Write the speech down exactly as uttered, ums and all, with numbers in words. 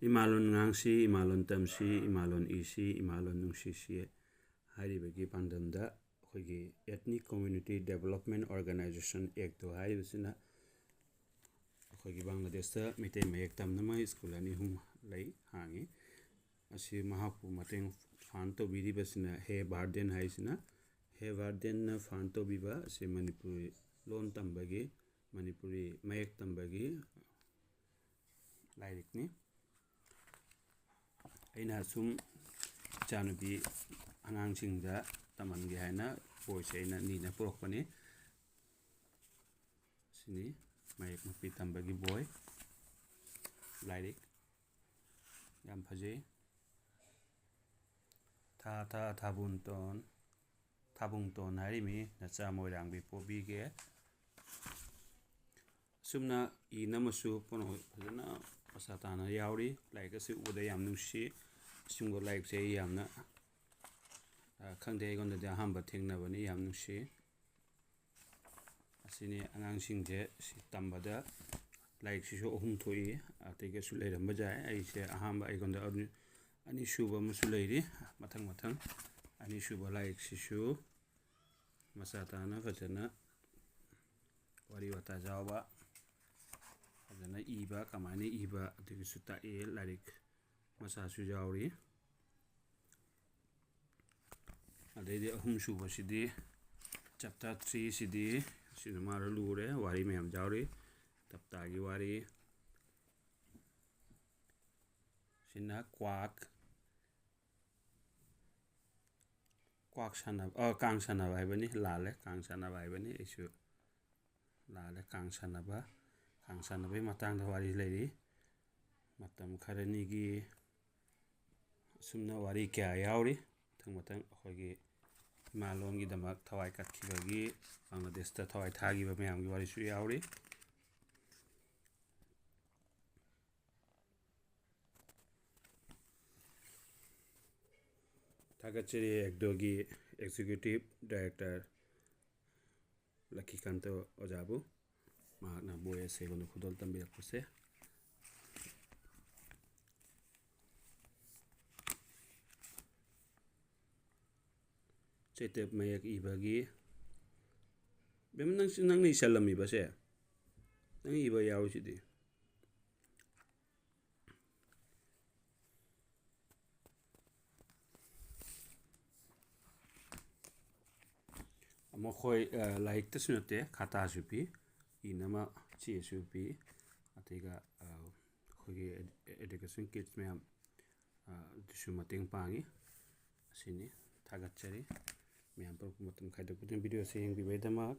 ꯏꯃꯥꯂꯣꯟ ꯉꯥꯡꯁꯤ, ꯏꯃꯥꯂꯣꯟ ꯇꯝꯁꯤ, ꯏꯃꯥꯂꯣꯟ ꯏꯁꯤ, ꯏꯃꯥꯂꯣꯟ ꯅꯨꯡꯁꯤꯁꯤ ꯍꯥꯏꯔꯤꯕꯒꯤ ꯄꯥꯟꯗꯝꯗ ꯑꯩꯈꯣꯏꯒꯤ Ethnic Community Development Organization Act ꯍꯥꯏꯔꯤꯕꯁꯤꯅ ꯑꯩꯈꯣꯏꯒꯤ ꯕꯪꯒ꯭ꯂꯥꯗꯦꯁꯇ ꯃꯩꯇꯩ ꯃꯌꯦꯛ ꯇꯝꯅꯕ ꯁ꯭ꯀꯨꯜ ꯑꯅꯤ ꯑꯍꯨꯝ ꯂꯩ, ꯍꯥꯡꯉꯤ꯫ ꯑꯁꯤ ꯃꯍꯥꯛꯄꯨ ꯃꯇꯦꯡ ꯐꯟ ꯇꯧꯕꯤꯔꯤꯕꯁꯤꯅ ꯍꯦ ꯕꯥꯔꯗꯦꯟ ꯍꯥꯏꯁꯤꯅ꯫ ꯍꯦ ꯕꯥꯔꯗꯦꯟꯅ ꯐꯟ ꯇꯧꯕꯤꯕ ꯑꯁꯤ ꯃꯅꯤꯄꯨꯔꯤ ꯂꯣꯟ ꯇꯝꯕꯒꯤ, ꯃꯅꯤꯄꯨꯔꯤ ꯃꯌꯦꯛ ꯇꯝꯕꯒꯤ ꯂꯥꯏꯔꯤꯛꯅꯤ꯫ ꯑꯩꯅ ꯁꯨꯝ ꯏꯆꯥꯅꯨꯄꯤ ꯑꯉꯥꯡꯁꯤꯡꯗ ꯇꯝꯍꯟꯒꯦ ꯍꯥꯏꯅ ꯕꯣꯏꯁꯦ ꯑꯩꯅ ꯅꯤꯅ ꯄꯨꯔꯛꯄꯅꯤ꯫ ꯁꯤꯅꯤ ꯃꯌꯦꯛ ꯃꯄꯤ ꯇꯝꯕꯒꯤ ꯕꯣꯏ, ꯂꯥꯏꯔꯤꯛ꯫ ꯌꯥꯝ ꯐꯖꯩ꯫ ꯊꯥ ꯊꯥ ꯊꯥꯕꯨꯡꯇꯣꯟ, ꯊꯥꯕꯨꯡꯇꯣꯟ ꯍꯥꯏꯔꯤꯃꯤ ꯅꯆꯥ ꯃꯣꯏꯔꯥꯡꯕꯤ ꯄꯣꯕꯤꯒꯦ꯫ ꯑꯁꯨꯝꯅ ꯏꯅꯕꯁꯨ ꯄꯣꯠꯅꯣ ꯐꯖꯅ ꯃꯁꯥ ꯇꯥꯅ ꯌꯥꯎꯔꯤ꯫ ꯂꯥꯏꯔꯤꯛ ꯑꯁꯤ ꯎꯕꯗ ꯌꯥꯝ ꯅꯨꯡꯁꯤ꯫ ꯑꯁꯤꯒꯨꯝꯕ ꯂꯥꯏꯔꯤꯛꯁꯦ ꯑꯩ ꯌꯥꯝꯅ, ꯑ, ꯈꯪꯗꯦ, ꯑꯩꯉꯣꯟꯗꯗꯤ ꯑꯍꯥꯟꯕ ꯊꯦꯡꯅꯕꯅꯤ, ꯌꯥꯝ ꯅꯨꯡꯁꯤ꯫ ꯑꯁꯤꯅꯤ ꯑꯉꯥꯡꯁꯤꯡꯁꯦ ꯁꯤ ꯇꯝꯕꯗ ꯂꯥꯏꯔꯤꯛꯁꯤꯁꯨ ꯑꯍꯨꯝ ꯊꯣꯛꯏ, ꯑꯇꯩꯒꯁꯨ ꯂꯩꯔꯝꯕ ꯌꯥꯏ꯫ ꯑꯩꯁꯦ ꯑꯍꯥꯟꯕ ꯑꯩꯉꯣꯟꯗ ꯑꯅꯤ-, ꯑꯅꯤꯁꯨꯕ ꯑꯃꯁꯨ ꯂꯩꯔꯤ, ꯃꯊꯪ ꯃꯊꯪ ꯑꯅꯤꯁꯨꯕ ꯂꯥꯏꯔꯤꯛꯁꯤꯁꯨ ꯃꯆꯥ ꯇꯥꯅ ꯐꯖꯅ ꯋꯥꯔꯤ ꯋꯥꯇꯥꯏ ꯌꯥꯎꯕ, ꯐꯖꯅ ꯏꯕ, ꯀꯃꯥꯏꯅ ꯏꯕ ꯑꯗꯨꯒꯤꯁꯨ ꯇꯥꯛꯑꯦ, ꯂꯥꯏꯔꯤꯛ ꯃꯆꯥꯁꯨ ꯌꯥꯎꯔꯤ꯫ ꯑꯗꯩꯗꯤ ꯑꯍꯨꯝꯁꯨꯕꯁꯤꯗꯤ, ꯆꯦꯞꯇꯔ ꯊ꯭ꯔꯤꯁꯤꯗꯤ, ꯁꯤꯅ ꯃꯥꯅ ꯂꯨꯔꯦ, ꯋꯥꯔꯤ ꯃꯌꯥꯝ ꯌꯥꯎꯔꯤ, ꯇꯞꯇꯥꯒꯤ ꯋꯥꯔꯤ꯫ ꯁꯤꯅ ꯀ꯭ꯋꯥꯛ, ꯀ꯭ꯋꯥꯛ ꯁꯥꯟꯅꯕ, ꯑ, ꯀꯥꯡ ꯁꯥꯟꯅꯕ ꯍꯥꯏꯕꯅꯤ, ꯂꯥꯜꯂꯦ, ꯀꯥꯡ ꯁꯥꯟꯅꯕ ꯍꯥꯏꯕꯅꯤ, ꯑꯩꯁꯨ ꯂꯥꯜꯂꯦ꯫ ꯀꯥꯡ ꯁꯥꯟꯅꯕ, ꯀꯥꯡ ꯁꯥꯟꯅꯕꯒꯤ ꯃꯇꯥꯡꯗ ꯋꯥꯔꯤ ꯂꯩꯔꯤ꯫ ꯃꯇꯝ ꯈꯔꯅꯤꯒꯤ ꯑꯁꯨꯝꯅ ꯋꯥꯔꯤ ꯀꯌꯥ ꯌꯥꯎꯔꯤ꯫ ꯃꯊꯪ ꯃꯊꯪ ꯑꯩꯈꯣꯏꯒꯤ ꯏꯃꯥ ꯂꯣꯟꯒꯤꯗꯃꯛ ꯊꯋꯥꯏ ꯀꯠꯈꯤꯕꯒꯤ, ꯕꯪꯒ꯭ꯂꯥꯗꯦꯁꯇ ꯊꯋꯥꯏ ꯊꯥꯈꯤꯕ ꯃꯌꯥꯝꯒꯤ ꯋꯥꯔꯤꯁꯨ ꯌꯥꯎꯔꯤ꯫ ꯊꯥꯒꯠꯆꯔꯤ ꯑꯦꯛꯗꯣꯒꯤ ꯑꯦꯛꯖꯤꯀ꯭ꯌꯨꯇꯤꯚ ꯗꯥꯏꯔꯦꯛꯇꯔ ꯂꯛꯈꯤꯀꯥꯟꯇ ꯑꯣꯖꯥꯕꯨ, ꯃꯍꯥꯛꯅ ꯕꯣꯏ ꯑꯁꯤ ꯑꯩꯉꯣꯟꯗ ꯈꯨꯗꯣꯜ ꯇꯝꯕꯤꯔꯛꯄꯁꯦ꯫ ꯆꯩꯇꯦꯞ ꯃꯌꯦꯛ ꯏꯕꯒꯤ, ꯕꯦꯝ, ꯅꯪ, ꯅꯪꯅ ꯏꯁꯜꯂꯝꯃꯤꯕꯁꯦ? ꯅꯪ ꯏꯕ ꯌꯥꯎꯔꯤꯁꯤꯗꯤ꯫ ꯃꯈꯣꯏ, ꯑ, ꯂꯥꯏꯔꯤꯛꯇꯁꯨ ꯅꯠꯇꯦ, ꯈꯇꯥꯁꯨ ꯄꯤ, ꯏꯅꯕ ꯆꯦꯁꯨ ꯄꯤ, ꯑꯗꯨꯒ, ꯑ, ꯑꯩꯈꯣꯏꯒꯤ education kits ꯃꯌꯥꯝ, ꯑ, ꯑꯗꯨꯁꯨ ꯃꯇꯦꯡ ꯄꯥꯡꯉꯤ꯫ ꯑꯁꯤꯅꯤ꯫ ꯊꯥꯒꯠꯆꯔꯤ꯫ ꯃꯌꯥꯝ ꯄꯨꯝꯅꯃꯛ ꯃꯇꯝ ꯈꯥꯏꯗꯣꯛꯄꯤꯗꯨꯅ video ꯑꯁꯤ ꯌꯦꯡꯕꯤꯕꯒꯤꯗꯃꯛ꯫